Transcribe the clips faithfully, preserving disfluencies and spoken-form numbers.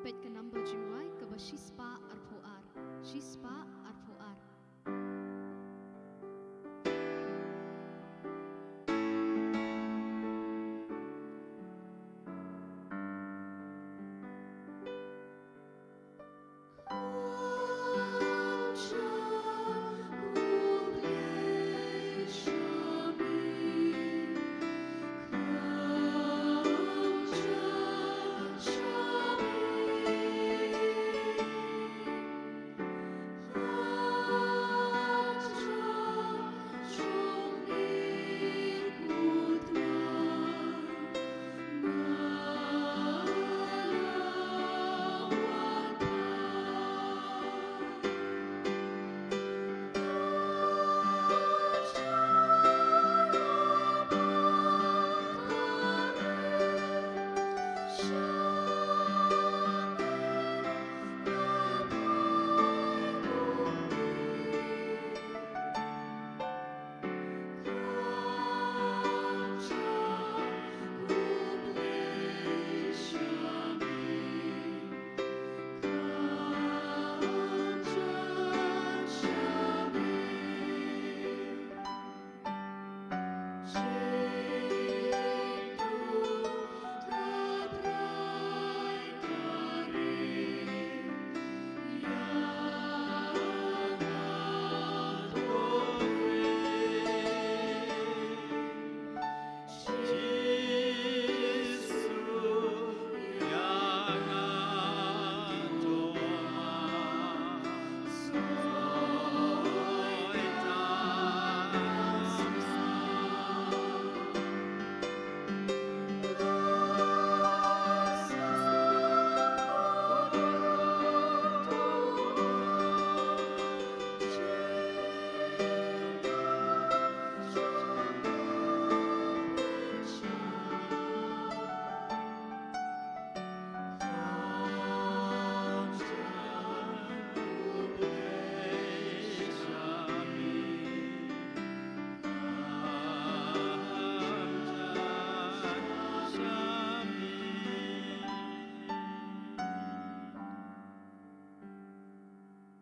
Peit ka number jingrwai kaba shispah arphew ar. Shispah arphew ar.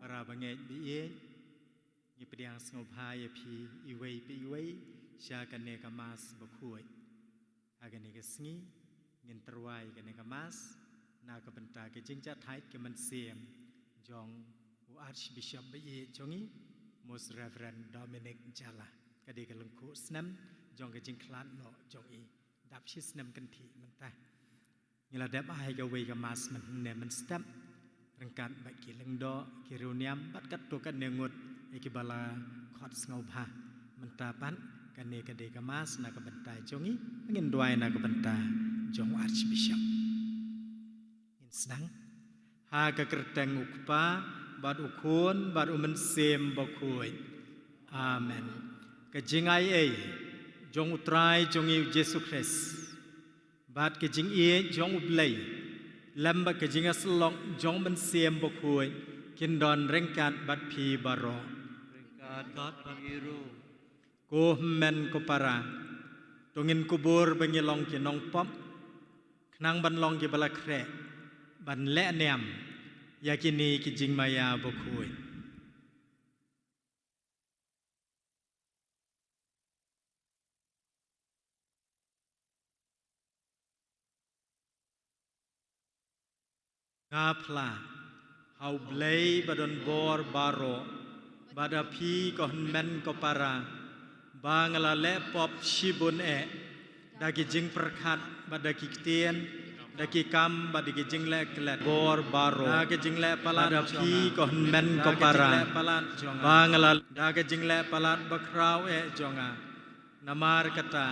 Para bangeit baieit, ngi pdiang sngewbha ïa phi iwei pa iwei sha kane ka Mass bakhuid. Ha kane ka sngi ngin tyrwa ïa kane ka Mass na ka bynta ka jingjahthait ka mynsiem jong u Archbishop baieit jong ngi, Most Reverend Dominic Jala. Ka dei ka lyngkhuh snem jong ka jingkhlad noh jong i. Dap shi snem kynthih mynta. Ngi la dep ai kawei ka Mass mynhynne mynstep ryngkat bad ki lyngdoh, ki riewniam bad katto katne ngut ïa kiba la khot sngewbha. Mynta pat kane ka dei ka Mass na ka bynta jong ngi, ngin duwai na ka bynta jong u Archbishop. Ngin sdang. Ha ka kyrteng u Kpa bad u Khun bad u Mynsiem Bakhuid. Amen. Ka jingaiei jong u Trai jong ngi u Jisu Khrist bad ka jingïeit jong u Blei lem bad ka jingïasyllok jong u Mynsiem Bakhuid kin don ryngkat bad phi baroh. Ryngkat bad phi ruh. Ko hynmen ko para, to ngin kubur ba ngi long ki nongpop, khnang ban long kiba la khreh ban leh niam ïa kine ki jingmaïa bakhuid. Nga phla ha u Blei ba don bor baroh, bad ha phi ko hynmen ko para, ba nga la leh pop shibun eh, da ki jingpyrkhat bad da ki ktien, da ki kam bad da ki jingleh klet. Bor baroh, da ki jingleh palat, bad ha phi ko hynmen ko para, ba nga la, da ki jingleh palat bakhraw eh jong nga. Namar kata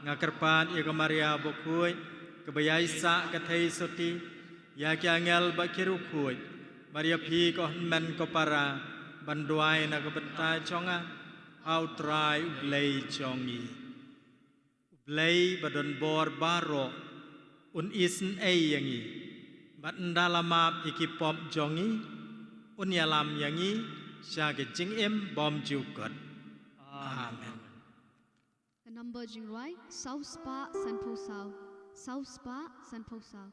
nga kyrpad ïa ka Maria bakhuid, kaba ïaisah ka theisotti, ïa ki angel bad ki riewkhuid, bad ïa phi ko hynmen ko para, ban duwai na ka bynta jong nga ha u Trai u Blei jong ngi. U Blei ba don bor baroh un isynei ïa ngi, bad ynda la map ïa ki pop jong ngi, un ïalam ïa ngi sha ka jingim bymjukut. Amen. Ka number jingrwai saw spah sanphew saw. Saw spah sanphew saw.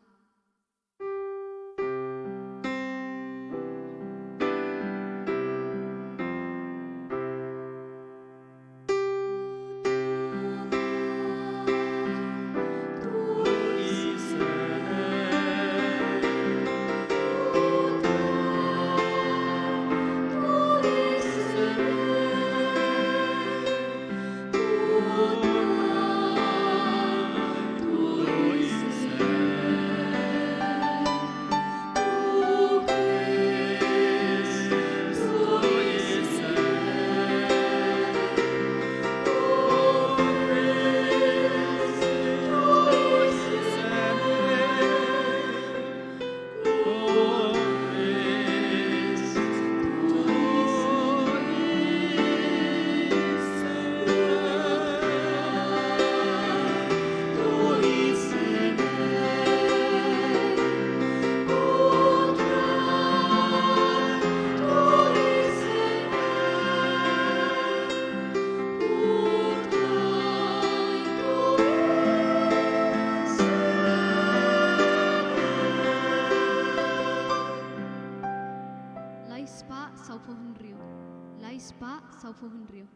Sawphew hynriew.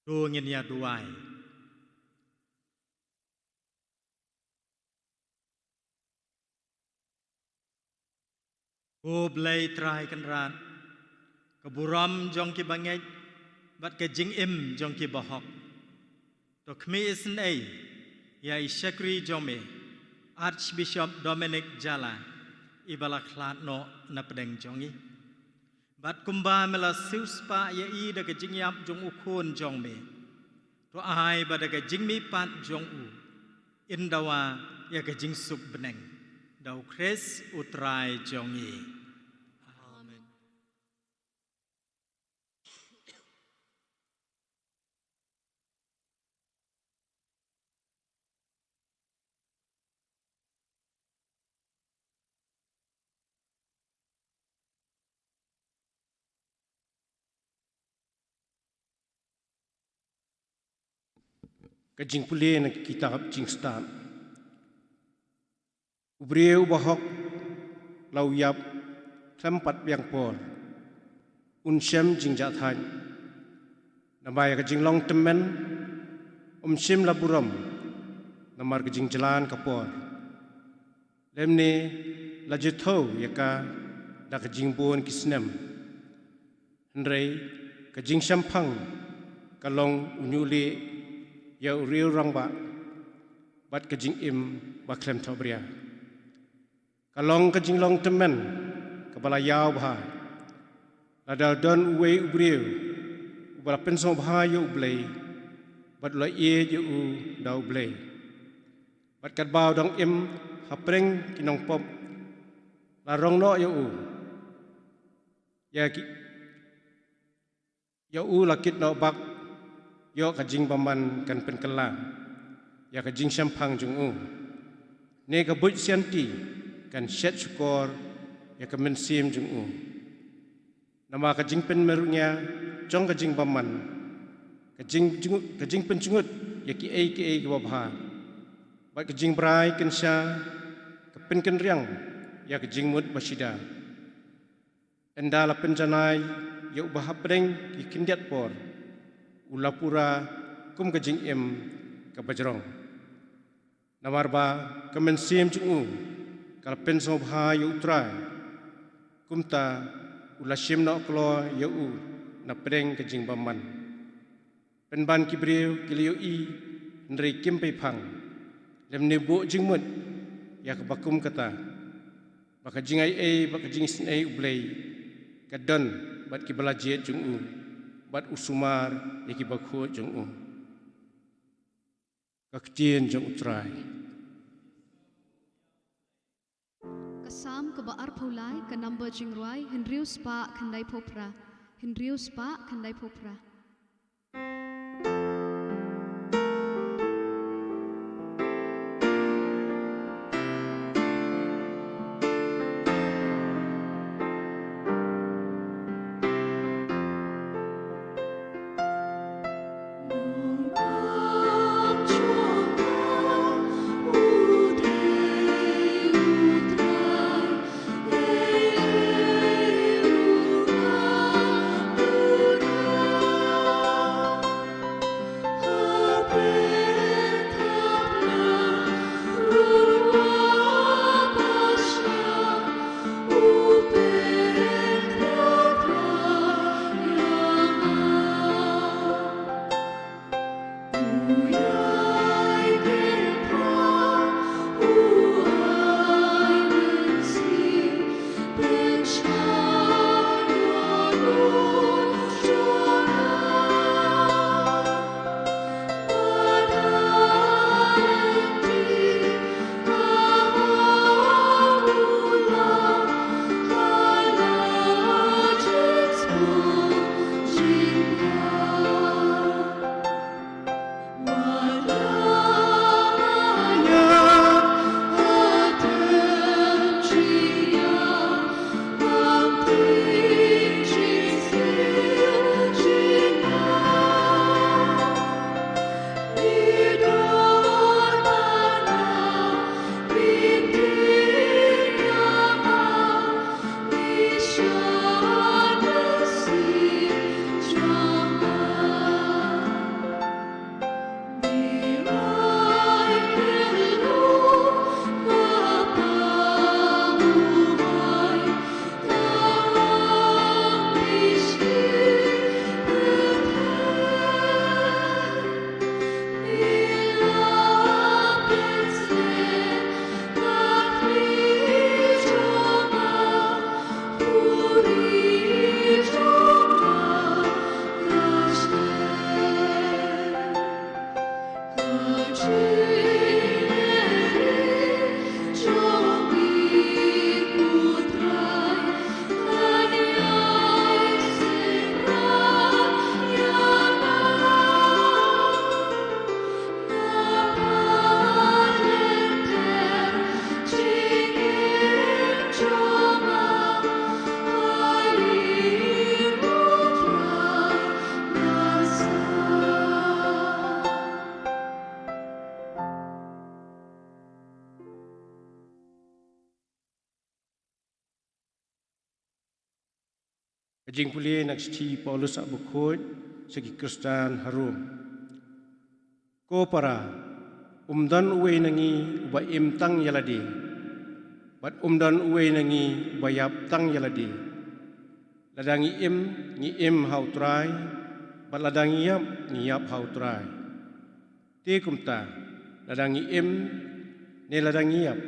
To ngin ïa duwai. Ko Blei Trai Kynrad, ka burom jong ki bangeit, bad ka jingim jong ki bahok. To khmih isynei ïa i shakri jong me, Archbishop Dominic Jala, i ba la khlad noh na pdeng jong ngi. Bad kumba me la siewspah ïa i da ka jingïap jong u khun jong me, to ai ba da ka jingmihpat jong u, yn dawa ïa ka jingsuk bneng. Da u Khrist u Trai jong ngi. Amen. Ka jingpule na ka kitab Jingstad. U briew uba hok, la u ïap khlem pat biang por, un shem jingjahthait. Namar ïa ka jinglong tymmen, um shym la burom, namar ka jingjlan ka por. Lymne la ju thew ïa ka da ka jingbun ki snem. Hynrei ka jingshemphang ka long u ñiuhlieh ïa u riew rangbah, bad ka jingim ba khlem thohbria. Ka long ka jinglong tymmen kaba la ïaw bha, lada don uwei u briew uba la pynsngewbha ïa U Blei, bad u la ïeit ïa u da U Blei. Bad katba u dang im hapdeng ki nongpop, la rong noh ïa u, ïa ki, ïa u la kit noh bak, ïoh ka jingbymman kan pynkylla ïa ka jingshemphang jong u, ne ka buit sianti kan shet shukor ïa ka mynsiem jong u. Namar ka jingpynmynryngia jong ka jingbymman, ka jing-, jing-, ka jingpynjngut ïa kiei kiei kiba bha, bad ka jingbrai kynsha ka pynkynriang ïa ka jingmut ba shida. Ynda la pynjanai ïa uba hapdeng ki khyndiat por, u la pura kum ka jingim kaba jrong. Namar ba ka mynsiem jong u ka la pynsngewbha ïa U Trai, kumta u la shim noh kloi ïa u na pdeng ka jingbymman. pynban ki briew ki la ïohi, hynrei kim pei phang, lymne buh jingmut ïa kaba kum kata, ba ka jingai ei bad ka jingisynei U Blei ka don bad kiba la jied jong u, bad u sumar ïa kiba khuid jong u. Ka ktien jong U Trai. Ka Salm kaba arphew lai, ka number jingrwai hynriew spah khyndaiphew phra, hynriew spah khyndaiphew phra. Ka jingpule na ka shithi Paulus ha bakhuid sha ki Khristan ha Rom. Ko para, um don uwei na ngi uba im tang ïa lade, bad um don uwei na ngi uba ïap tang ïa lade. Lada ngi im, ngi im ha U Trai, bad lada ngi ïap, ngi ïap ha U Trai. Te kumta, lada ngi im ne lada ngi ïap,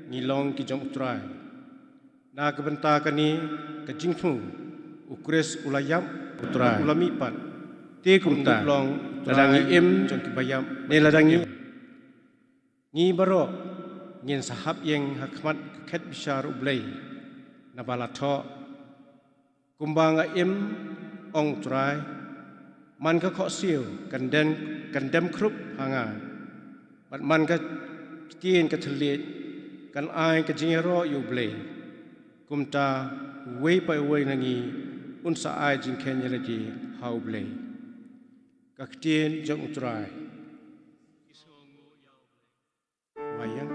ngi long ki jong U Trai. Na ka bynta kane ka jingthmu, U Khrist u la ïap, U Trai u la mihpat. Te kumta, long lada ngi im jong kiba ïap ne lada ngi, ngi baroh ngin sa hap ïeng ha khmat ka khet bishar U Blei. Naba la thoh, kumba nga im, ong U Trai, man ka khohsiew kan dem, kan dem khrup ha nga, bad man ka ktien ka thylliej kan ai ka jingïaroh ïa U Blei. Kumta uwei pa uwei na ngi un sa ai jingkheiñ ïa lade ha U Blei. Ka ktien jong U Trai. Wayang.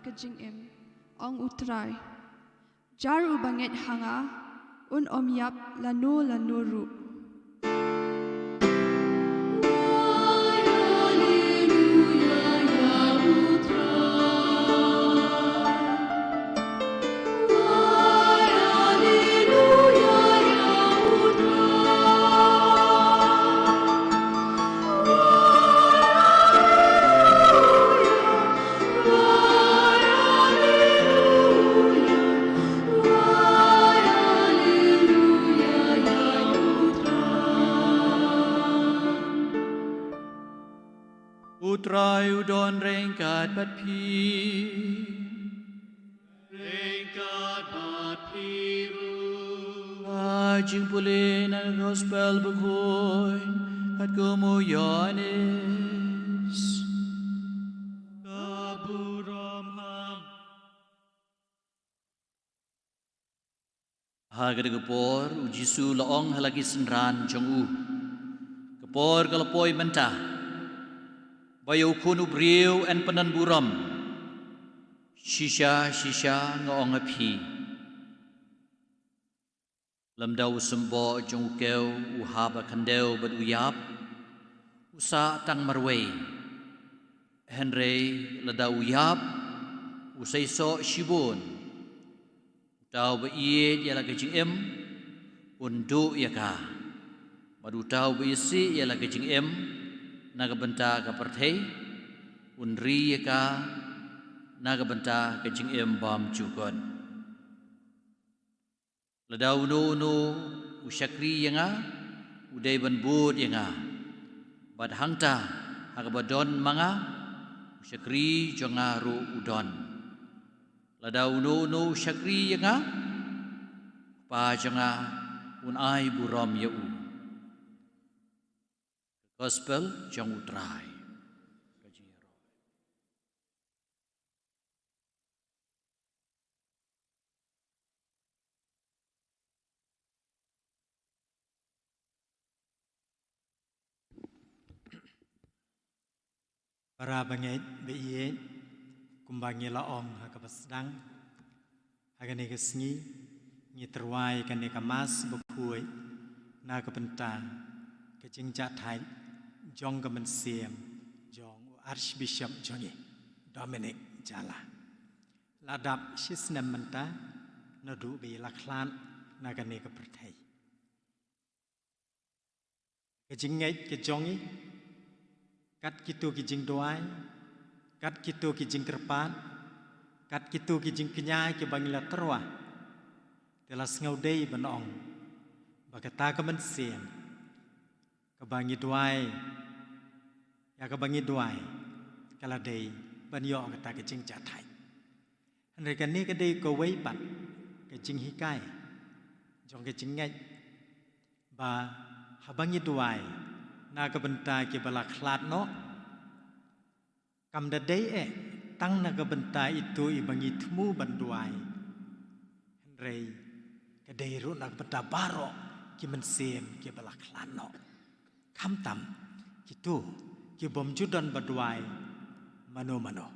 ka jingim, ong U Trai. Jar uba ngeit ha nga, un ym ïap lano lano ruh. U Trai u don ryngkat bad phi. Ryngkat bad phi ruh. Ka jingpule na ka Gospel bakhuid katkum u Ïoannis. Ka burom ha. Ha kata ka por, u Jisu u la ong ha la ki synran jong u. Ka por ka la poi mynta ba ïa u Khun u briew yn pyndonburom. Shisha, shisha, nga ong ha phi. Lymda u symboh jong u kew u hap ha khyndew bad u ïap, u sah tang marwei. Hynrei lada u ïap, u seisoh shibun. Uta uba ïeit ïa la ka jingim, un duh ïa ka. Bad uta uba isih ïa la ka jingim na ka bynta ka pyrthei, un ri ïa ka na ka bynta ka jingim bymjukut. Lada uno uno u shakri ïa nga, u dei ban bud ïa nga. Bad hangta, ha kaba don ma nga, u shakri jong nga ruh u don. Lada uno uno u shakri ïa nga, u Kpa jong nga un ai burom ïa u. Gospel jong U Trai. Para bangeit ba ïeit, kumba ngi la ong ha kaba sdang, ha kane ka sngi ngi tyrwa ïa kane ka Mass bakhuid na ka bynta ka jingjahthait jong ka mynsiem jong u Archbishop jong ngi, Dominic Jala. La dap shi snem mynta naduh ba i la khlad na kane ka pyrthei. Ka jingngeit ka jong i, kat kito ki jingduwai, kat kito ki jingkyrpad, kat kito ki jingkñia kiba ngi la tyrwa, te la sngewdei ban ong ba kata ka mynsiem kaba ngi duwai, ïa kaba ngi duwai, ka la dei ban ïoh kata ka jingjahthait. Hynrei kane ka dei kawei pat ka jinghikai jong ka jingngeit, ba haba ngi duwai na ka bynta kiba la khlad noh, kam da dei eh tang na ka bynta ito iba ngi thmu ban duwai, hynrei ka dei ruh na ka bynta baroh ki mynsiem kiba la khlad noh, khamtam kito ki bym ju don ba duwai mano mano.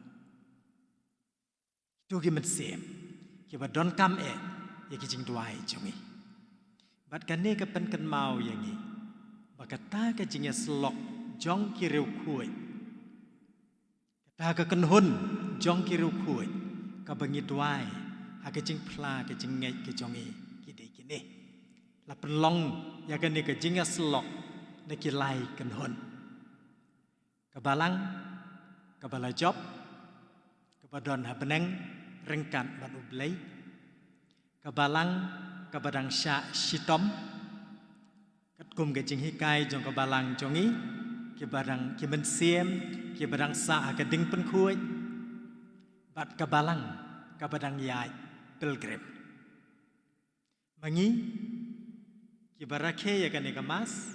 Kito ki mynsiem kiba donkam eh ïa ki jingduwai jong ngi. Bad kane ka pynkynmaw ïa ngi ba kata ka jingïasyllok jong ki riewkhuid, kata ka kynhun jong ki riewkhuid, kaba ngi duwai ha ka jingphla ka jingngeit ka jong ngi, ki dei kine. La pynlong ïa kane ka jingïasyllok na ki lai kynhun. Ka balang kaba la jop, kaba don ha bneng ryngkat bad U Blei. Ka balang kaba dang shah shitom, katkum ka jinghikai jong ka balang jong ngi, kiba dang, ki mynsiem kiba dang sah ha ka ding pynkhuid. Bad ka balang kaba dang ïaid pilgrim. Ma ngi kiba rakhe ïa kane ka Mass,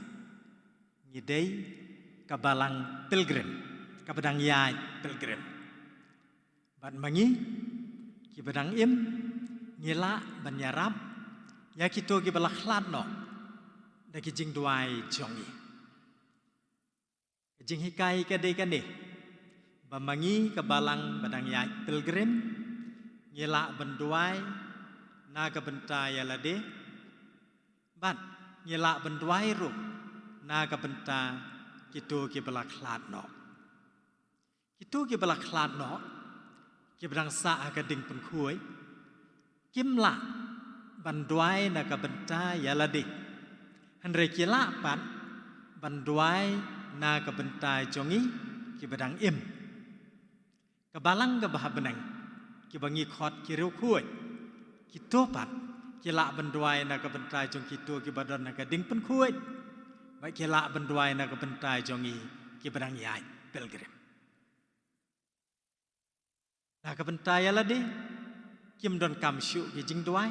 ngi dei ka balang pilgrim, kaba dang ïaid pilgrim. Bad ma ngi kiba dang im, ngi lah ban ïarap ïa kito kiba la khlad noh da ki jingduwai jong ngi. Ka jinghikai ka dei kane, Ba ma ngi ka balang ba dang ïaid pilgrim, ngi lah ban duwai na ka bynta ïa lade, bad ngi lah ban duwai ruh na ka bynta kito kiba la khlad noh. Kito kiba la khlad noh, kiba dang sah ha ka ding pynkhuid, kim lah ban duwai na ka bynta ïa lade. Hynrei ki lah pat ban duwai na ka bynta jong ngi kiba dang im. Ka balang kaba ha bneng, kiba ngi khot ki riewkhuid, kito pat ki lah ban duwai na ka bynta jong kito kiba don ha ka ding pynkhuid, bad ki lah ban duwai na ka bynta jong ngi kiba dang ïaid pilgrim. Na ka bynta ïa lade, kim donkam shuh ki jingduwai,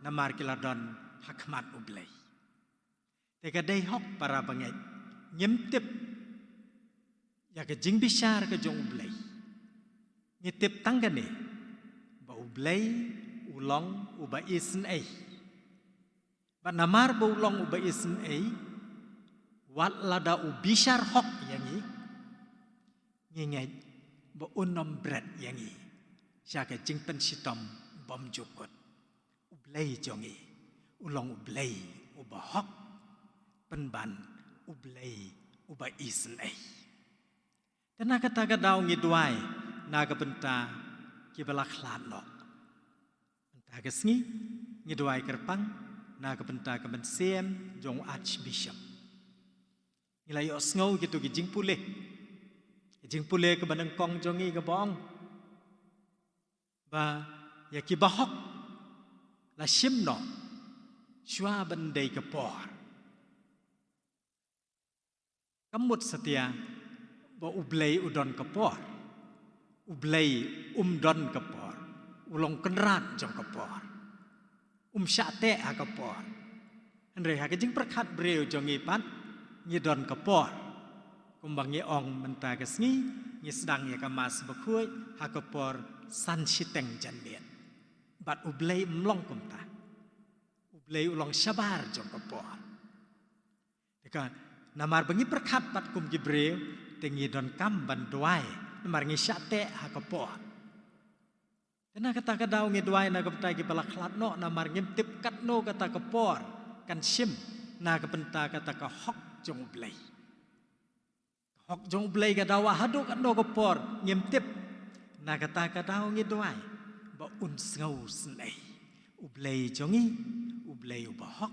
namar ki la don ha khmat U Blei. Te ka dei hok para bangeit, ngim tip ïa ka jingbishar ka jong U Blei. Ngi tip tang kane, ba U Blei u long uba isynei. Bad namar ba u long uba isynei, wat lada u bishar hok ïa ngi, ngi ngeit ba un ym bret ïa ngi sha ka jingpynshitom bym jukut. U Blei jong ngi u long U Blei uba hok, pynban U Blei uba isynei. Te na kata ka daw ngi duwai na ka bynta kiba la khlad noh. Mynta ka sngi ngi duwai kyrpang na ka bynta ka mynsiem jong u Archbishop. Ngi la ïohsngew kito ki jingpule. Ki jingpule kaba nyngkong jong ngi kaba ong ba ïa kiba hok la shim noh shuwa ban dei ka por. Ka mut satia ba U Blei u don ka por. U Blei um don ka por. U long kynrad jong ka por. Um shah teh ha ka por. Hynrei ha ka jingpyrkhat briew jong ngi pat, ngi don ka por. Kumba ngi ong mynta ka sngi, ngi sdang ïa ka Mass bakhuid ha ka por san shiteng janmiet. Bad U Blei um long kumta. U Blei u long shabar jong ka por. Te ka, namar ba ngi pyrkhat pat kum ki briew, te ngi donkam ban duwai, namar ngi shah teh ha ka por. Te na kata ka daw ngi duwai na ka bynta kiba la khlad noh, namar ngim tip katno kata ka por kan shim, na ka bynta kata ka hok jong U Blei. Ka hok jong U Blei ka dawa haduh katno ka por ngim tip. Na kata ka daw ngi duwai ba un sngewsynei. U Blei jong ngi, U Blei uba hok,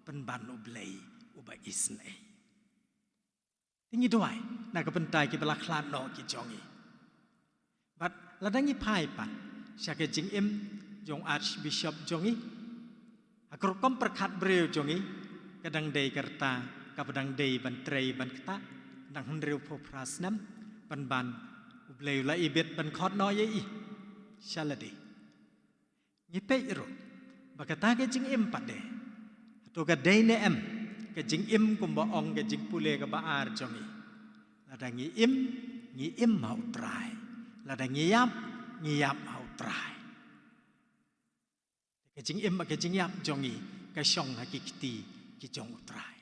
pynban U Blei uba isynei. Te ngi duwai na ka bynta kiba la khlad noh ki jong ngi. Bad lada ngi phai pat sha ka jingim jong Archbishop jong ngi, ha ka rukom pyrkhat briew jong ngi, ka dang dei ka rta kaba dang dei ban trei ban ktah, dang hynriewphew phra snem, pynban U Blei u la ibit ban khot noh ïa i sha lade. Ngi peit ruh ba kata ka jingim pat de, hato ka dei ne em ka jingim kumba ong ka jingpule kaba ar jong ngi. Lada ngi im, ngi im ha U Trai. Lada ngi ïap, ngi ïap ha U Trai. Ka jingim bad ka jingïap jong ngi ka shong ha ki kti ki jong U Trai.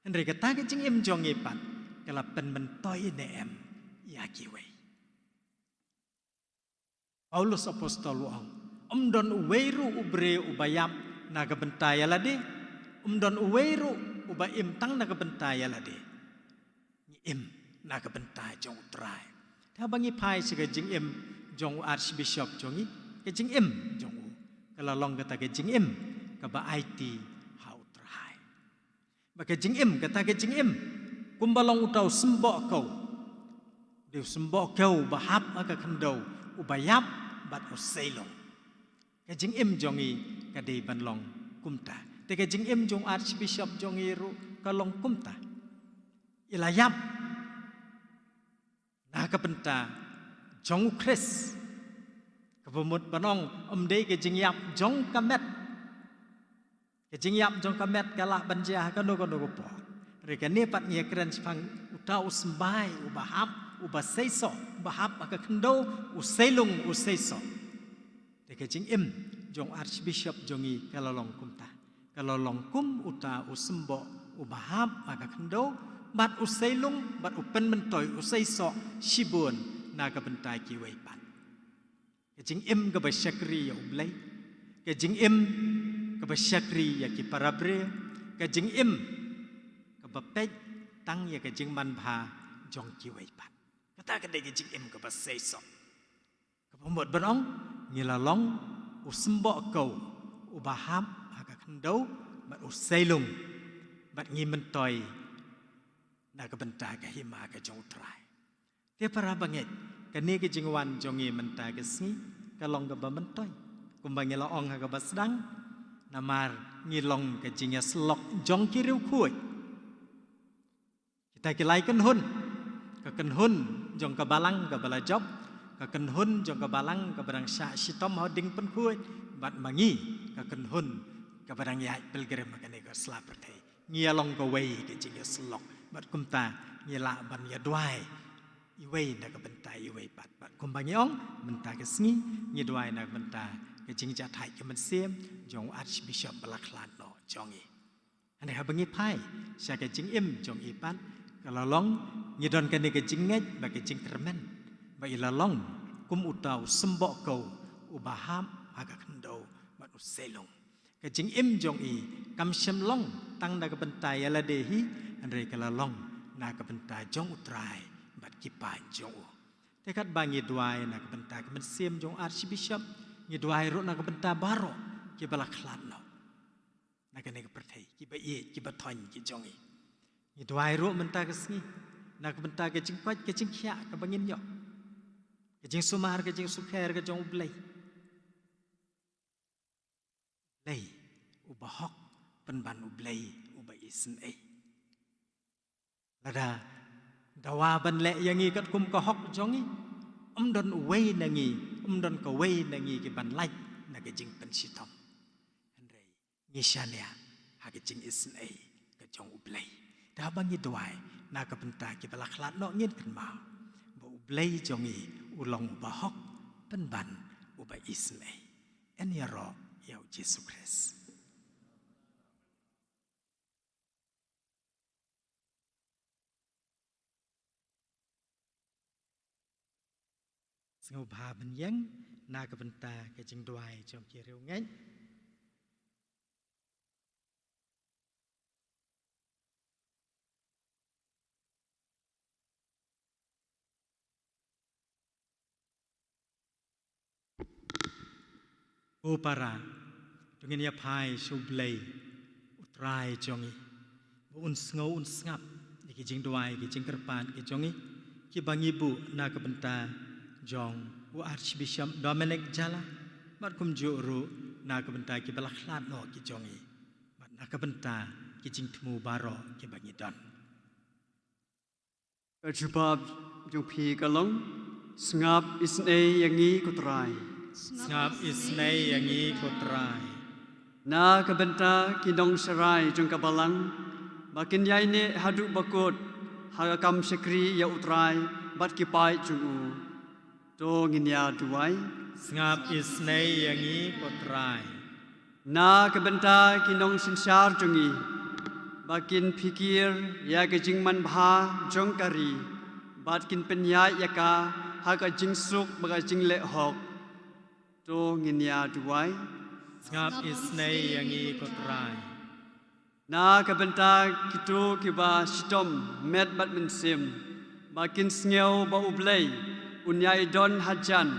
Hynrei kata ka jingim jong ngi pat ka la pynmyntoi ne em ïa kiwei. Paulus Apostol u ong, um don uwei ruh u briew uba ïap na ka bynta ïa lade, um don uwei ruh uba im tang na ka bynta ïa lade. Ngi im na ka bynta jong U Trai. Te haba ngi phai sha ka jingim jong u Archbishop jong ngi, ka jingim jong u ka la long kata ka jingim kaba aiti ha U Trai. Ba ka jingim, kata ka jingim kumba long uta u symboh kew. Dei u symboh kew uba hap ha ka khyndew, uba ïap bad u seilung. Ka jingim jong ngi ka dei ban long kumta. Te ka jingim jong u Archbishop jong ngi ruh ka long kumta. I la ïap na ka bynta jong U Khrist. Kaba mut ban ong, ym dei ka jingïap jong ka met. Ka jingïap jong ka met ka lah ban jia ha kano kano ka por. Hynrei kane pat ngi ïakren shaphang uta u symbai uba hap, uba seisoh, uba hap ha ka khyndew, u seilung, u seisoh. Te ka jingim jong u Archbishop jong ngi ka la long kumta. Ka la long kum uta u symboh uba hap ha ka khyndew, bad u seilung, bad u pynmyntoi, u seisoh shibun na ka bynta kiwei pat. Ka jingim kaba shakri ïa U Blei, ka jingim kaba shakri ïa ki para briew, ka jingim kaba peit tang ïa ka jingmanbha jong kiwei pat. Kata ka dei ka jingim kaba seisoh. Kaba mut ban ong, ngi la long u symboh kew uba hap ha ka khyndew bad u seilung, bad ngi myntoi na ka bynta ka hima ka jong U Trai. Te para bangeit, kane ka jingwan jong ngi mynta ka sngi ka long kaba myntoi, kumba ngi la ong ha kaba sdang, namar ngi long ka jingïasyllok jong ki riewkhuid. Kita ki lai kynhun, ka kynhun jong ka balang kaba la jop, ka kynhun jong ka balang kaba dang shah shitom ha ding pynkhuid, bad ma ngi, ka kynhun kaba dang ïaid pilgrim ha kane ka sla pyrthei. Ngi ïa long kawei ka jingïasyllok, bad kumta ngi lah ban ïa duwai iwei na ka bynta iwei pat. Bad kumba ngi ong, mynta ka sngi ngi duwai na ka bynta ka jingjahthait ka mynsiem jong u Archbishop ba la khlad noh jong ngi. Hynrei haba ngi phai sha ka jingim jong i pat, ka la long, ngi don kane ka jingngeit bad ka jingkyrmen ba i la long kum uta u symboh kew uba hap ha ka khyndew bad u seilung. Ka jingim jong i kam shym long tang na ka bynta ïa lade hi, hynrei ka la long na ka bynta jong U Trai bad ki paid jong u. Te katba ngi duwai na ka bynta ka mynsiem jong u Archbishop, ngi duwai ruh na ka bynta baroh kiba la khlad noh na kane ka pyrthei, kiba ïeit, kiba thoiñ ki jong ngi. Ngi duwai ruh mynta ka sngi na ka bynta ka jingkoit ka jingkhiah kaba ngin ïoh, ka jingsumar ka jingsukher ka jong U Blei. Blei uba hok pynban U Blei uba isynei. Lada dawa ban leh ïa ngi katkum ka hok jong ngi, ym don uwei na ngi, ym don kawei na ngi ki ban lait na ka jingpynshitom. Hynrei ngi shaniah ha ka jingisynei ka jong U Blei. Da haba ngi duwai na ka bynta kiba la khlad noh, ngin kynmaw ba U Blei jong ngi u long uba hok pynban uba isynei. Yn ïaroh ïa U Jisu Khrist. Sngewbha ban ïeng na ka bynta ka jingduwai jong ki riewngeit. Ko para, to ngin ïa phai sha U Blei, U Trai jong ngi, ba un sngew un sngap ïa ki jingduwai ki jingkyrpad ki jong ngi, kiba ngi buh na ka bynta jong u Archbishop Dominic Jala, bad kumjuh ruh na ka bynta kiba la khlad noh ki jong ngi, bad na ka bynta ki jingthmu baroh kiba ngi don. Ka jubab jong phi ka long, sngap isynei ïa ngi ko Trai. Sngap isynei ïa ngi ko Trai. Na ka bynta ki nongsharai jong ka balang, ba kin ïaineh haduh bakut ha ka kam shakri ïa U Trai bad ki paid jong u. To ngin ïa duwai. Sngap isynei ïa ngi ko Trai. Na ka bynta ki nongsynshar jong ngi, ba kin phikir ïa ka jingmanbha jong ka ri, bad kin pynïaid ïa ka ha ka jingsuk bad ka jingleh hok. To ngin ïa duwai. Sngap isynei ïa ngi ko Trai. Na ka bynta kito kiba shitom met bad mynsiem, ba kin sngew ba U Blei un ïai don hajan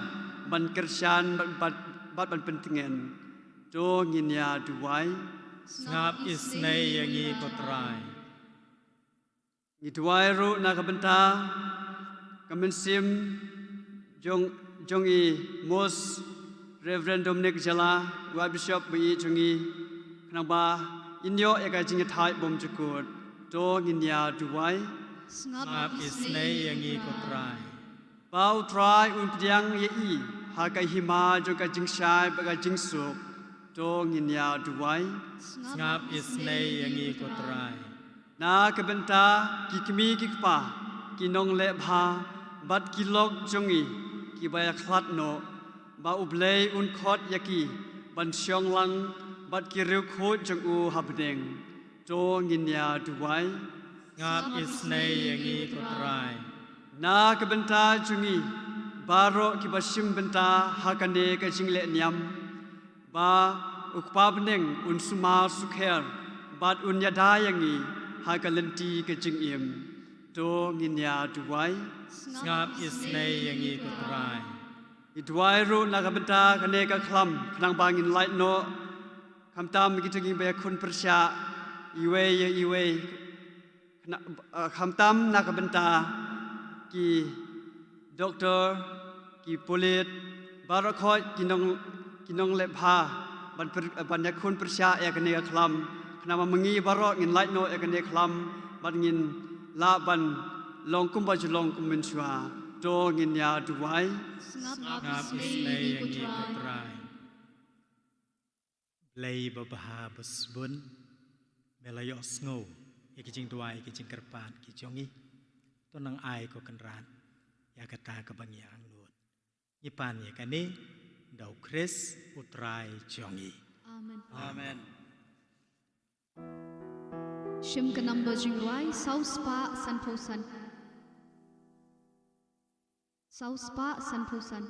ban kyrshan bad, bad, bad ban pyntngen. To ngin ïa duwai. Sngap isynei ïa ngi ko Trai. Ngi duwai ruh na ka bynta ka mynsiem jong, jong i Most Reverend Dominic Jala, u Archbishop ba ïeit jong ngi, khnang ba in ïoh ïa ka jingïathait bymjukut. To ngin ïa duwai. Sngap isynei ïa ngi ko Trai. Ba U Trai un pdiang ïa i ha ka hima jong ka jingshai bad ka jingsuk. To ngin ïa duwai. Sngap isynei ïa ngi ko Trai. Na ka bynta ki kmie ki kpa, ki nongleh bha bad ki lok jong ngi kiba ïa khlad noh, ba U Blei un khot ïa ki ban shong lang bad ki riewkhuid jong u ha bneng. To ngin ïa duwai. Sngap isynei ïa ngi ko Trai. Na ka bynta jong ngi baroh kiba shim bynta ha kane ka jingleh niam, ba u Kpa bneng un sumar sukher bad un ïada ïa ngi ha ka lynti ka jingim. To ngin ïa duwai. Sngap isynei ïa ngi ko Trai. Ngi duwai ruh na ka bynta kane ka khlam khnang ba ngin lait noh, khamtam kita kiba ïakhun pyrshah iwei ïa iwei, khnang, eh, khamtam na ka bynta ki doktor, ki pulit, baroh khoit ki nong, ki nongleh bha ban pyrshah, ban ïakhun pyrshah ïa kane ka khlam, khnang ba ma ngi baroh ngin lait noh ïa kane ka khlam bad ngin lah ban long kumba ju long kum mynshuwa. To ngin ïa duwai. Sngap isynei ïa ngi ko Trai. Blei babha basbun, me la ïohsngew ïa ki jingduwai ki jingkyrpad ki jong ngi. To nang ai ko Kynrad ïa kata kaba ngi angnud. Ngi pan ïa kane da u Khrist u Trai jong ngi. Amen. Shim ka number jingrwai saw spah sanphew san. Saw spah sanphew san.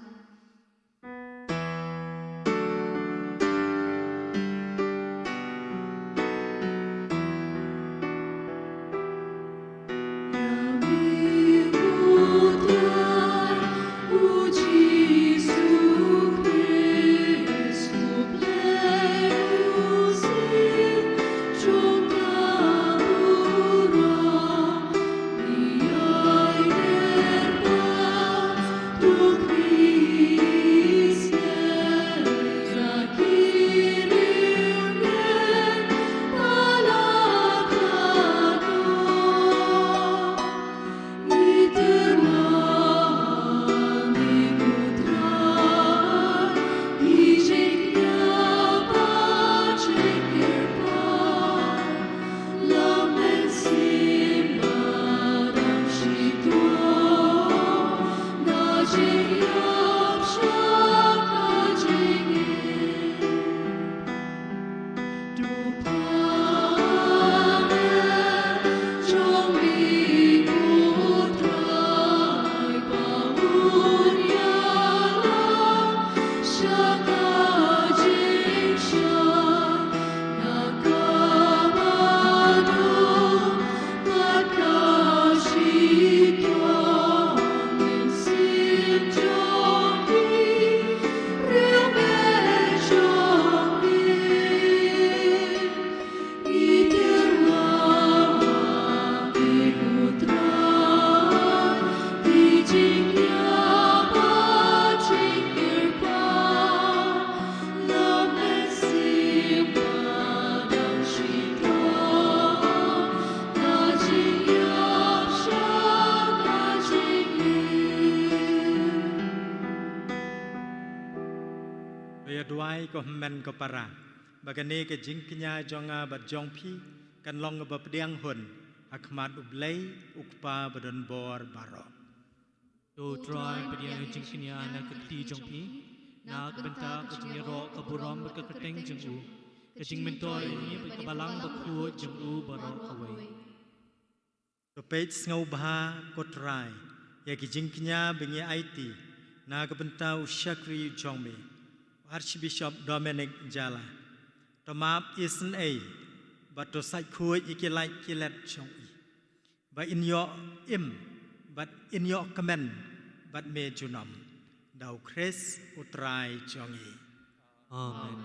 Ïa duwai ko hynmen ko para ba kane ka jingkñia jong nga bad jong phi kan long ba pdiang hun ha khmat U Blei U Kpa ba don bor baroh. To Trai, pdiang ïa ka jingkñia na ka kti jong phi na ka bynta ka jingïaroh ka burom bad ka kyrteng jong u, ka jingmyntoi ïa ngi bad ka balang bakhuid jong u baroh kawei. To peit sngewbha ko Trai ïa ki jingkñia ba ngi aiti na ka bynta u shakri jong me, u Archbishop Dominic Jala. To map isynei bad to sait khuid ïa ki lait ki let jong i, ba in ïoh im bad in ïoh kmen bad me junom. Da u Khrist u Trai jong ngi. Amen.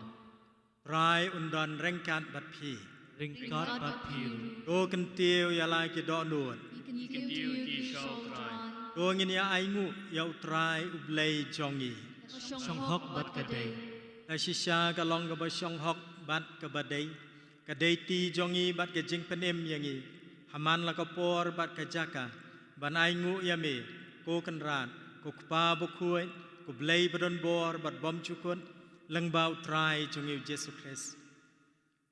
Trai un don ryngkat bad phi. Ryngkat bad phi ruh. To kyntiew ïa la ki dohnud. Ki kyntiew ki sha u Trai. To ngin ïa ainguh ïa u Trai U Blei jong ngi. Shong hok bad ka dei. Ka shisha ka long kaba shong hok bad kaba dei. Ka dei ti jong ngi bad ka jingpynim ïa ngi ha man la ka por bad ka jaka ban ainguh ïa me, ko Kynrad, ko Kpa bakhuid, ko Blei ba don bor bad bymjukut, lyngba u Trai jong ngi u Jisu Khrist.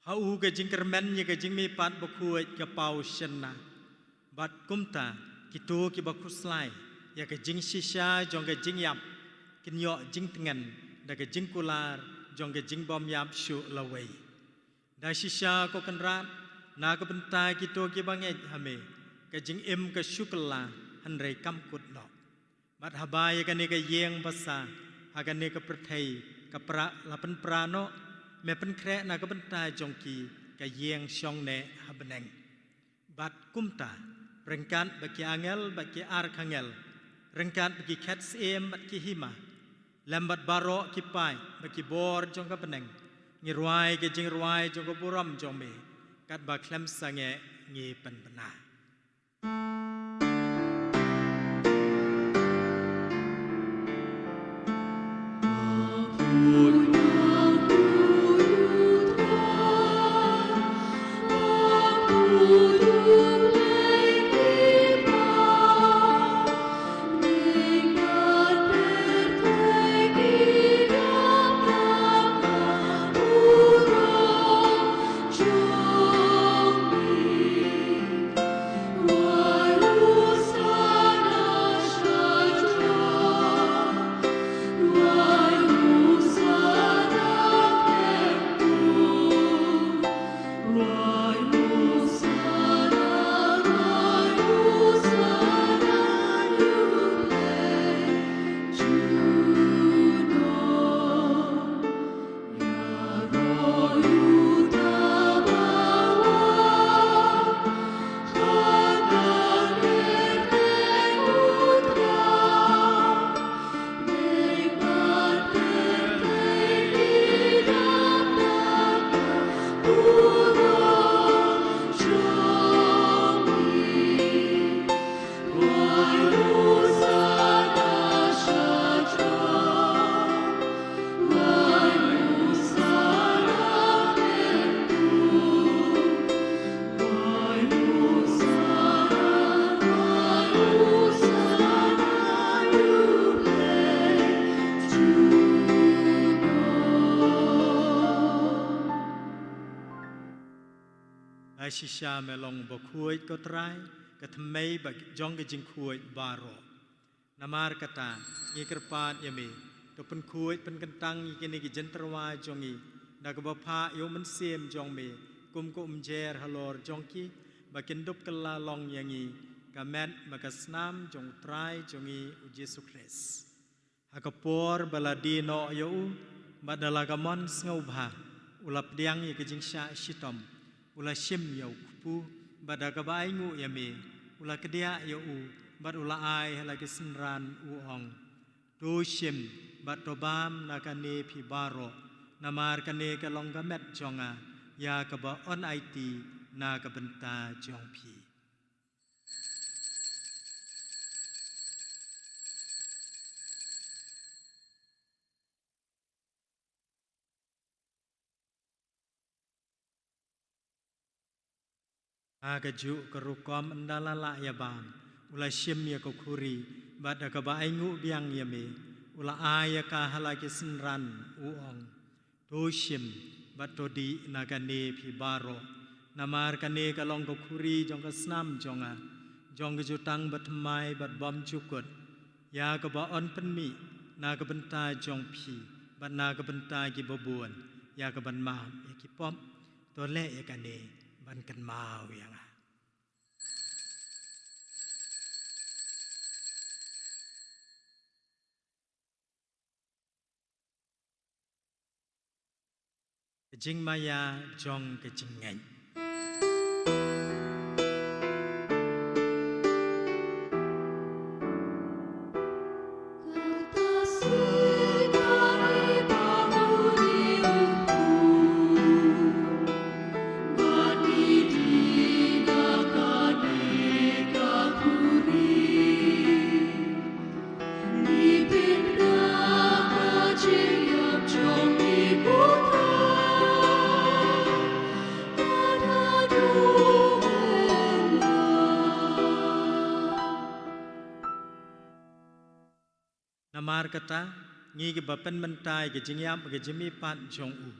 Ha u ka jingkyrmen ïa ka jingmihpat bakhuid ka paw shynna. Bad kumta kito kiba khuslai ïa ka jingshisha jong ka jingïap kin ïoh jingtngen da ka jingkular jong ka jingbymïap shuh lawei. Da shisha ko Kynrad, na ka bynta kito kiba ngeit ha me, ka jingim ka shu kylla hynrei kam kut noh. Bad haba ïa kane ka ïing basa ha kane ka pyrthei ka pra la pynpra noh, me pynkhreh na ka bynta jong ki ka ïing shong neh ha bneng. Bad kumta, ryngkat bad ki angel bad ki archangel, ryngkat bad ki khet syiem bad ki hima, lem bad baroh ki paid bad ki bor jong ka bneng, ngi rwai ka jingrwai jong ka burom jong me, katba khlem sangeh ngi pynbna. Ai shisha me long bakhuid ko Trai, ka thymmei ba jong ka jingkhuid baroh. Namar kata, ngi kyrpad ïa me, to pynkhuid pynkyntang ïa kine ki jingtyrwa jong ngi da kaba phah ïa u Mynsiem jong me kum ka umjer halor jong ki, ba kin dup kylla long ïa ngi ka met bad ka snam jong u Trai jong ngi u Jisu Khrist. Ha ka por ba la die noh ïa u, bad da la ka mon sngewbha, u la pdiang ïa ka jingshah shitom, u la shim ïa u kpu, bad da kaba ainguh ïa me, u la kdiah ïa u, bad u la ai ha la ki synran u ong: To shim bad to bam na kane phi baroh, namar kane ka long ka met jong nga, ïa kaba yn aiti na ka bynta jong phi. Ha kajuh ka rukom ynda la lah ïa bam, u la shim ïa ka khuri, bad da kaba ainguh biang ïa me, u la ai ïa ka ha la ki synran, u ong: To shim bad to dih na kane phi baroh, namar kane ka long ka khuri jong ka snam jong nga, jong ka jutang bathymmai bad bymjukut, ïa kaba yn pynmih na ka bynta jong phi bad na ka bynta kiba bun, ïa kaban map ïa ki pop. To leh ïa kane ban kynmaw ïa nga. Ka jingmaïa jong ka jingngeit. Namar kata, ngi kiba pynmynta ïa ka jingïap ka jingmihpat jong u,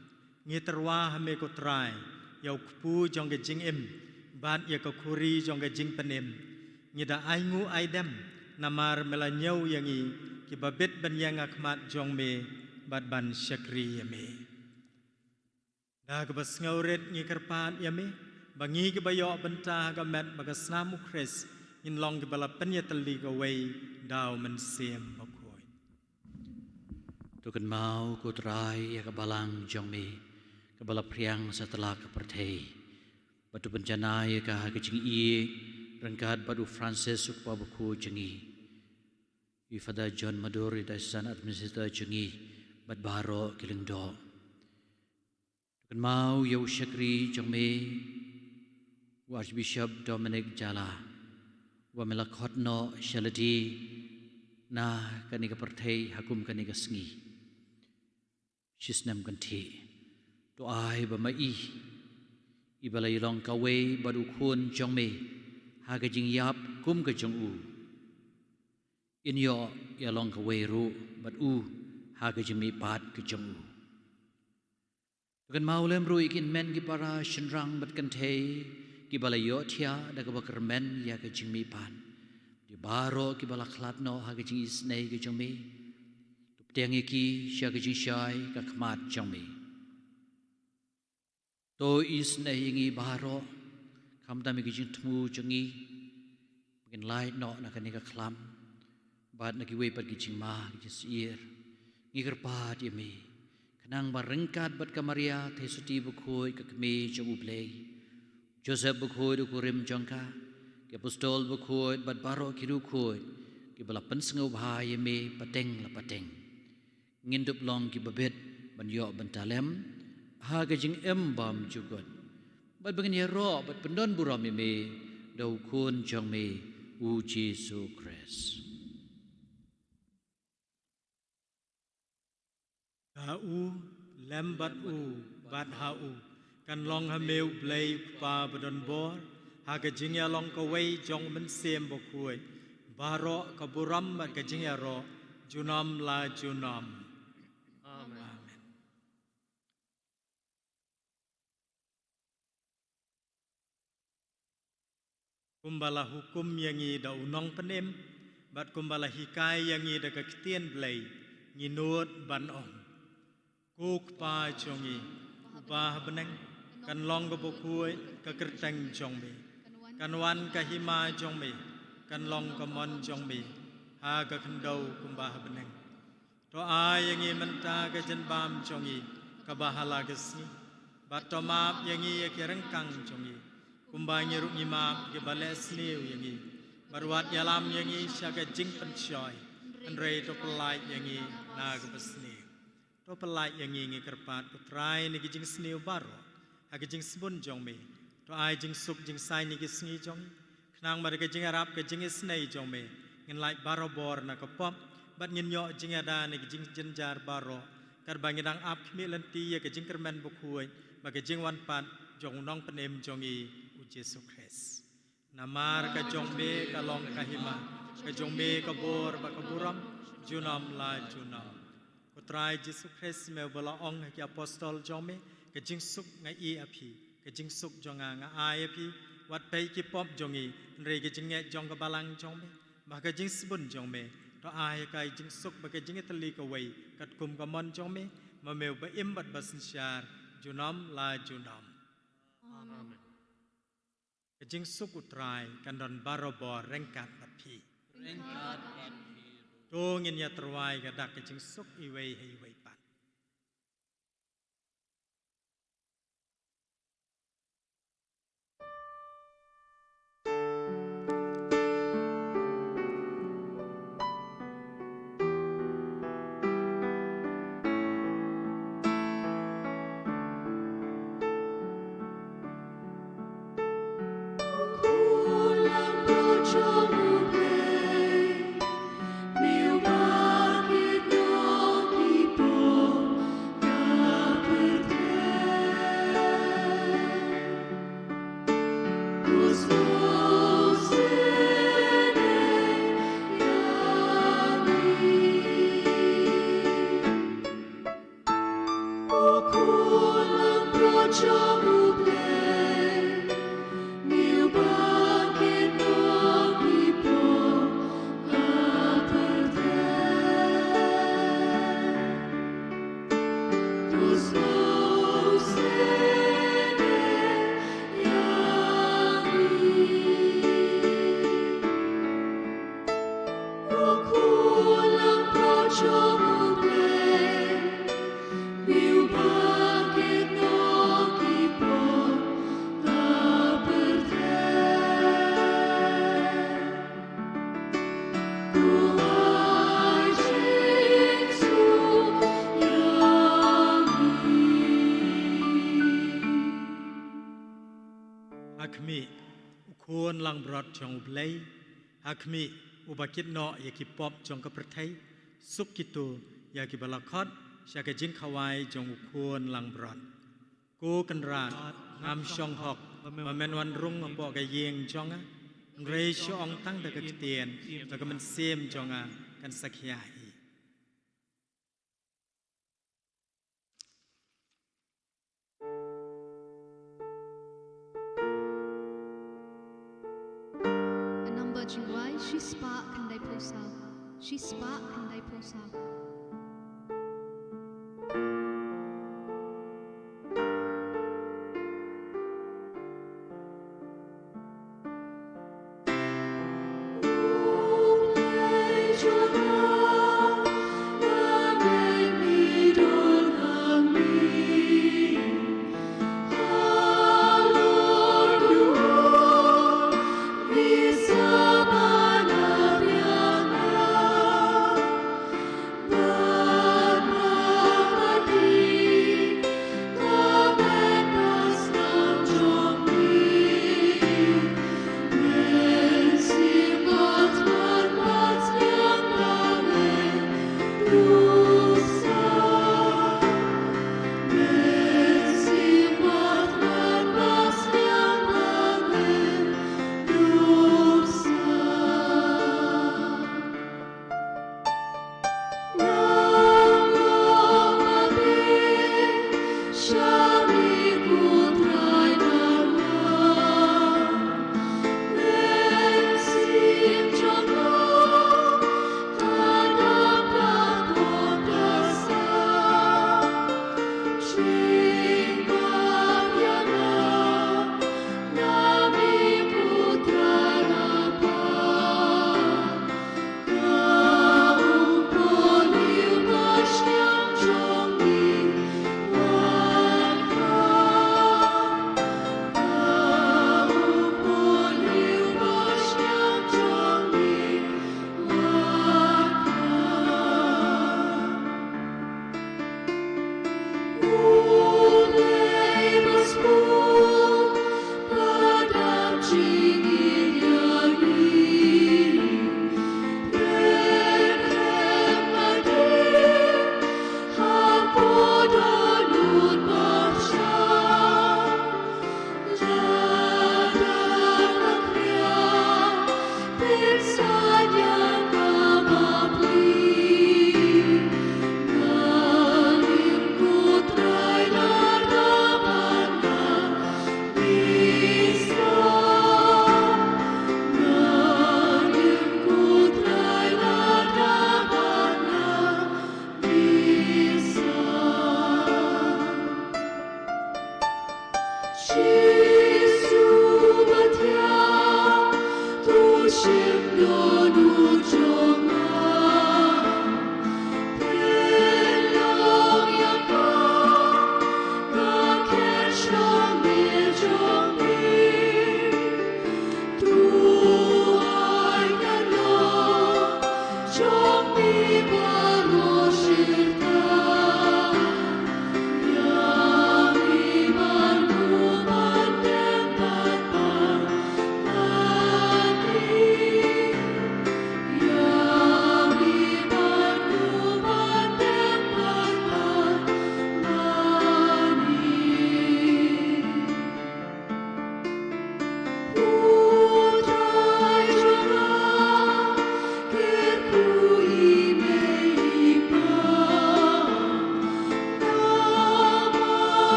ngi tyrwa ha me ko Trai, ïa u kpu jong ka jingim, bad ïa ka khuri jong ka jingpynim. Ngi da ainguh aidem, namar me la ñiew ïa ngi, kiba bit ban ïeng ha khmat jong me, bad ban shakri ïa me. Da kaba sngewrit ngi kyrpad ïa me, ba ngi kiba ïoh bynta ha ka met bad ka snam u Khrist, ngin long kiba la pynïatylli kawei da u Mynsiem Bakhuid. To kynmaw ko Trai ïa ka balang jong me, kaba la phriang satlak ka pyrthei. Bad to pynjanai ïa ka ha ka jingïeit, ryngkat bad u Francis u kpa bakhuid jong ngi, i Father John Madur i diocesan administrator jong ngi, bad baroh ki lyngdoh. To kynmaw ïa u shakri jong me, u Archbishop Dominic Jala, uba me la khot noh sha lade na kane ka pyrthei ha kum kane ka sngi shisnem kynthih. To ai ba ma i, iba la ïalong kawei bad u Khun jong me ha ka jingïap kum ka jong u, in ïoh ïalong kawei ruh bad u ha ka jingmihpat ka jong u. To kynmaw lem ruh ïa ki hynmen ki para shynrang bad kynthei kiba la ïohthiah da kaba kyrmen ïa ka jingmihpat. Ïa baroh kiba la khlad noh ha ka jingisynei ka jong me, to pdiang ïa ki sha ka jingshai ka khmat jong me. To isynei ïa ngi baroh, khamtam ïa ki jingthmu jong ngi, ba ngin lait noh na kane ka khlam bad na kiwei pat ki jingma ki jingsyier. Ngi kyrpad ïa me, khnang ba ryngkat bad ka Maria Theisotti bakhuid ka Kmie jong u Blei, Joseph bakhuid u kurim jong ka, ki apostol bakhuid bad baroh ki riewkhuid kiba la pynsngewbha ïa me pateng la pateng, ngin dup long kiba bit ban ïoh bynta lem ha ka jingim bymjukut, bad ba ngin ïaroh bad pyndonburom ïa me da u Khun jong me, u Jisu Khrist. Ha u, lem bad u, bad ha u, kan long ha me u Blei u Kpa badonbor, ha ka jingïalong kawei jong u Mynsiem Bakhuid, baroh ka burom bad ka jingïaroh, junom la junom. Amen. Amen. Kumba la hukum ïa ngi da u Nongpynim, bad kumba la hikai ïa ngi da ka ktien Blei, ngi nud ban ong: Ko Kpa jong ngi, uba ha bneng, kan long kaba khuid ka kyrteng jong me. Kan wan ka hima jong me, kan long ka mon jong me, ha ka khyndew kumba ha bneng. To ai ïa ngi mynta ka jingbam jong ngi kaba ha la ka sngi. Bad to map ïa ngi ïa ki ryngkang jong ngi, kumba ngi ruh ngi map ïa kiba leh sniew ïa ngi. Bad wat ïalam ïa ngi sha ka jingpynshoi, hynrei to pyllait ïa ngi na kaba sniew. To pyllait ïa ngi, ngi kyrpad ko Trai, na ki jingsniew baroh, ha ka jingsbun jong me. To ai jingsuk jingsaiñ ïa ki sngi jong ngi, khnang ba da ka jingïarap ka jingisynei jong me, ngin lait barobor na ka pop, bad ngin ïoh jingïada na ki jingjynjar baroh, katba ngi dang ap khmih lynti ïa ka jingkyrmen bakhuid bad ka jingwan pat jong u Nongpynim jong ngi, u Jisu Khrist. Namar ka jong me ka long ka hima, ka jong me ka bor bad ka burom, junom la junom. Ko Trai Jisu Khrist, me uba la ong ha ki apostol jong me: Ka jingsuk nga ïeh ïa phi, ka jingsuk jong nga nga ai ïa phi. Wat peit ki pop jong ngi, hynrei ka jingngeit jong ka balang jong me. Ba ha ka jingsbun jong me, to ai ïa ka jingsuk bad ka jingïatylli kawei, katkum ka mon jong me, ma me uba im bad ba synshar, junom la junom. Amen. Ka jingsuk u Trai kan don barobor ryngkat bad phi. Ryngkat bad phi ruh. To ngin ïa tyrwa ïa ka dak ka jingsuk iwei ha iwei pat. Ha khmih, u Khun langbrot jong U Blei. Ha khmih, uba kit noh ïa ki pop jong ka pyrthei. Suk kito ïa kiba la khot sha ka jingkhawai jong u Khun langbrot. Ko Kynrad, ngam shong hok ba men wan rung hapoh ka ïing jong nga. Hynrei shu ong tang da ka ktien, ba ka mynsiem jong nga kan sa khia hi. A number jingwai shispah khyndaiphew saw. Shispah khyndaiphew saw.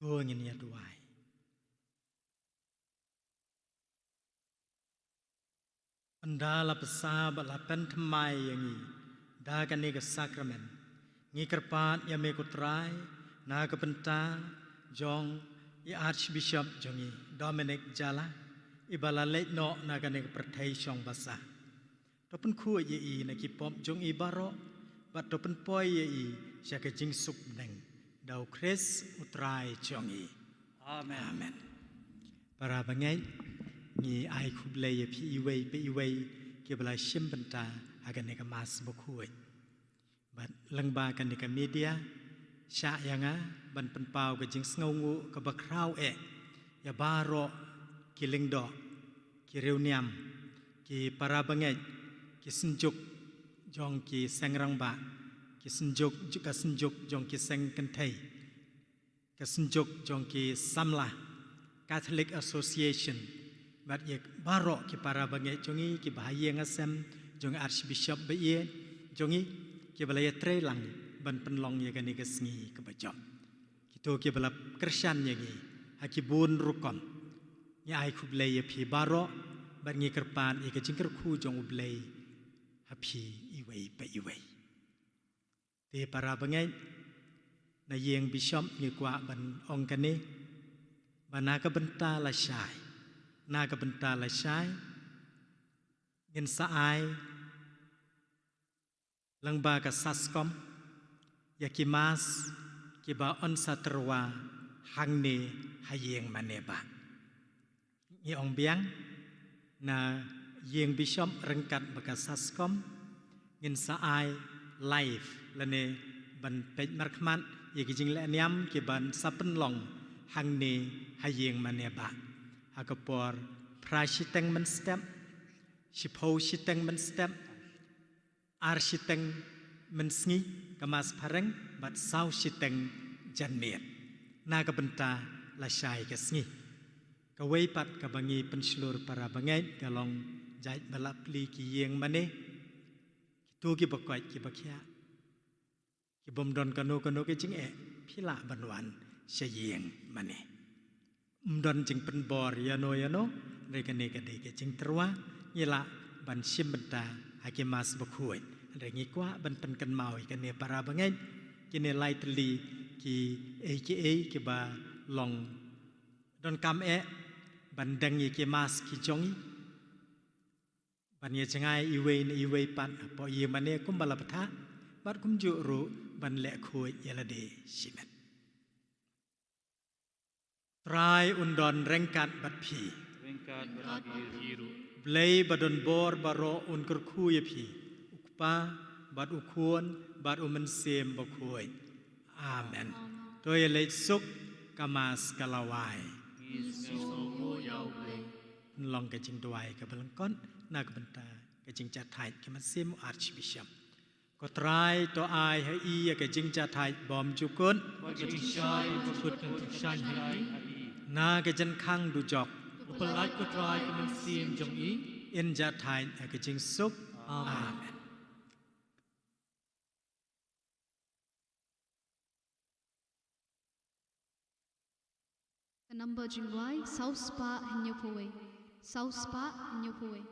To ngin ïa duwai. Ynda la pynsah bad la pynthymmai ïa ngi da kane ka sakramen, ngi kyrpad ïa me ko Trai na ka bynta jong i Archbishop jong ngi Dominic Jala, iba la leit noh na kane ka pyrthei shong basa. To pynkhuid ïa i na ki pop jong i baroh, bad to pynpoi ïa i sha ka jingsuk bneng. Da u Khrist u Trai jong i. Amen. Amen. Para bangeit, ngi ai khublei ïa phi iwei pa iwei kiba la shim bynta ha kane ka Mass bakhuid. Bad lyngba kane ka media, shah ïa nga ban pynpaw ka jingsngewnguh kaba khraw eh ïa baroh ki lyngdoh, ki riewniam, ki para bangeit, ki synjuk jong ki seng rangbah, ki synjuk, ka synjuk jong ki seng kynthei, ka synjuk jong ki samla, Catholic Association, bad ïa baroh ki para bangeit jong ngi kiba ha ïing ha sem jong Archbishop ba ïeit jong ngi, kiba la ïatrei lang ban pynlong ïa kane ka sngi kaba jop. Kito kiba la kyrshan ïa ngi ha ki bun rukom. Ngi ai khublei ïa phi baroh, bad ngi kyrpad ïa ka jingkyrkhu jong U Blei ha phi iwei pa iwei. Te para bangeit, na ïing Bishop ngi kwah ban ong kane, ba na ka bynta lashai, na ka bynta lashai, ngin sa ai lyngba ka SASCOM ïa ki Mass kiba yn sa tyrwa hangne ha ïing mane bah. Ngi ong biang, na ïing Bishop ryngkat bad ka SASCOM, ngin sa ai live lane ban peit markhmat ïa ki jinglehniam kiban sa pynlong hangne ha ïing mane bah, ha ka por phra shiteng mynstep, shiphew shiteng mynstep, ar shiteng mynsngi ka Mass phareng, bad saw shiteng janmiet. Na ka bynta lashai ka sngi. Kawei pat kaba ngi pynshlur para bangeit ka long, jait ba la plie ki ïing mane, kito kiba koit kiba khiah, ki bym don kano kano ka jingeh, phi lah ban wan sha ïing mane. Ym don jingpynbor ïano ïano, hynrei kane ka dei ka jingtyrwa, ngi lah ban shim bynta ha ki Mass bakhuid. Hynrei ngi kwah ban pynkynmaw ïa kane para bangeit, kine lai tylli kiei kiei kiba long donkam eh ban deng ïa ki Mass ki jong i, ban ïa jngai iwei na iwei pat hapoh ïing mane kumba la bthah, bad kumjuh ruh ban leh khuid ïa lade shimet. Trai un don ryngkat bad phi. Ryngkat bad phi ruh. Blei ba don bor baroh un kyrkhu ïa phi, u Kpa bad u Khun bad u Mynsiem Bakhuid. Amen. To ïa leit suk, ka Mass ka la wai. Ngi sngewnguh ïa U Blei. Pynlong ka jingduwai kaba lyngkot na ka bynta ka jingjahthait ka mynsiem u Archbishop. Ko Trai, to ai ha i ïa ka jingjahthait bymjukut. Bad ka jingshai bymjukut kan pynshai ha i. Na ka jingkhang dujok. To pyllait ko Trai ka mynsiem jong i. In jahthait ha ka jingsuk. Amen. Amen. Ka number jingduwai, saw spah hynñiewphew wei. Saw spah hynñiewphew wei.